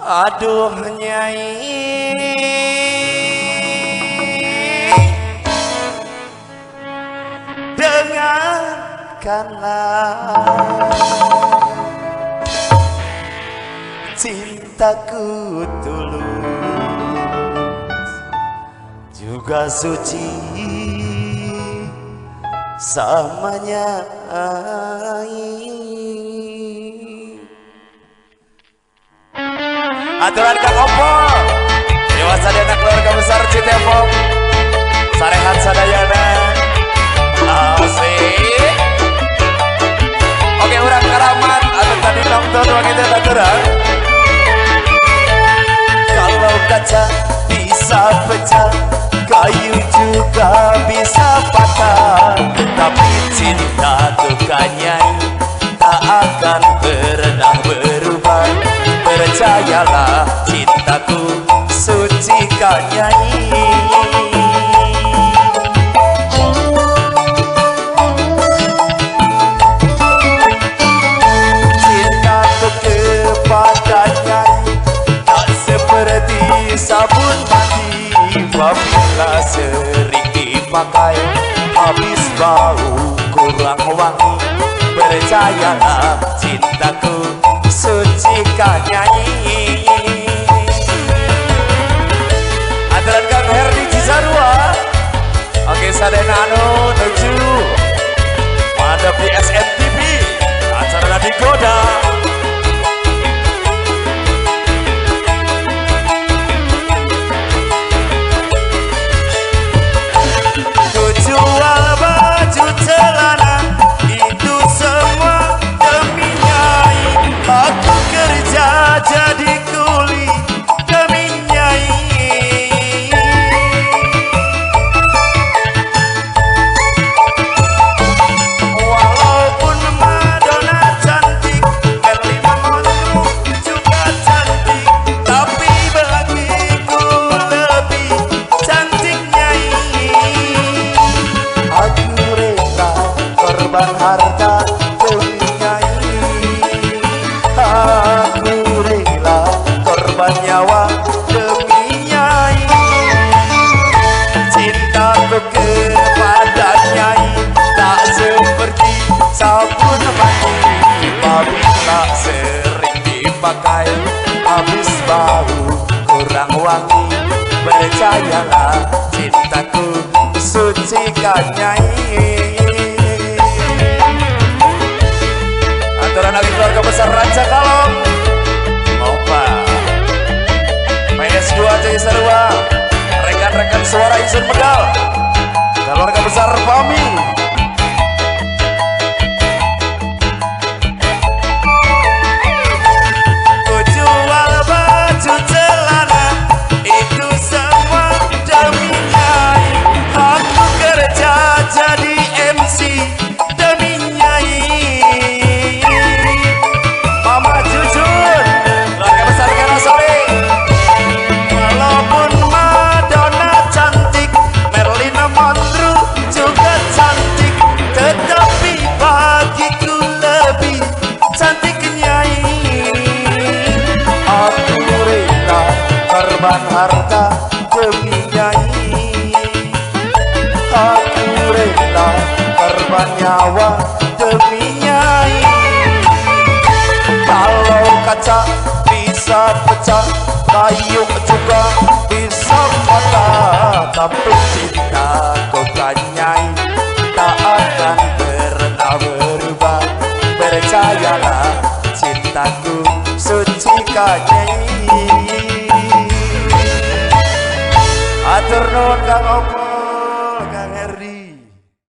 Aduh nyai, dengarkanlah cintaku tulus juga suci sama nyai. Aturan Kang Opol, dewasa dana keluarga besar Citepok, sarehat sadayana, asik. Oke, urang karamat atau tadi nonton wanita aturan. Kalau kaca bisa pecah, kayu juga bisa patah, tapi cinta tukang nyai tak akan pernah berubah. Percayalah cintaku suci kan nyai. Cintaku kepada nyai tak seperti sabun mandi, apabila sering dipakai habis bau kurang wangi. Percayalah cintaku suci kan nyai. Aturan Kang Herdi Cisarua. Oke, sadayana anu nuju madep di SMTV acara digoda. Ku jual baju celana itu semua demi nyai, aku kerja jadi kuli demi nyai. Walaupun Madonna cantik, Marilyn Monroe juga cantik, tapi bagiku lebih cantik nyai. Aku rela korban harta demi nyai, aku rela korban nyawa demi nyai. Cintaku kepada nyai tak seperti sabun mandi, apabila sering dipakai habis bau kurang wangi. Percayalah cintaku suci kan nyai. Aturan lagi keluarga besar Ranca Kalong, Opa PS2 Cisarua, rekan-rekan suara Insun Medal, keluarga besar Pami. Ku jual baju celana itu semua demi nyai, aku kerja jadi MC demi nyai. Mama Jujur, keluarga besar Karasore. Walaupun Madonna cantik, Marilyn Monroe juga cantik, tetapi bagiku lebih cantik nyai. Aku rela korban harta demi nyai, aku rela korban nyawa demi nyai. Kalau kaca bisa pecah, kayu juga bisa patah, tapi cintaku kan nyai tak akan pernah berubah. Percayalah cintaku suci kan nyai. Atur nuhun Kang Opol.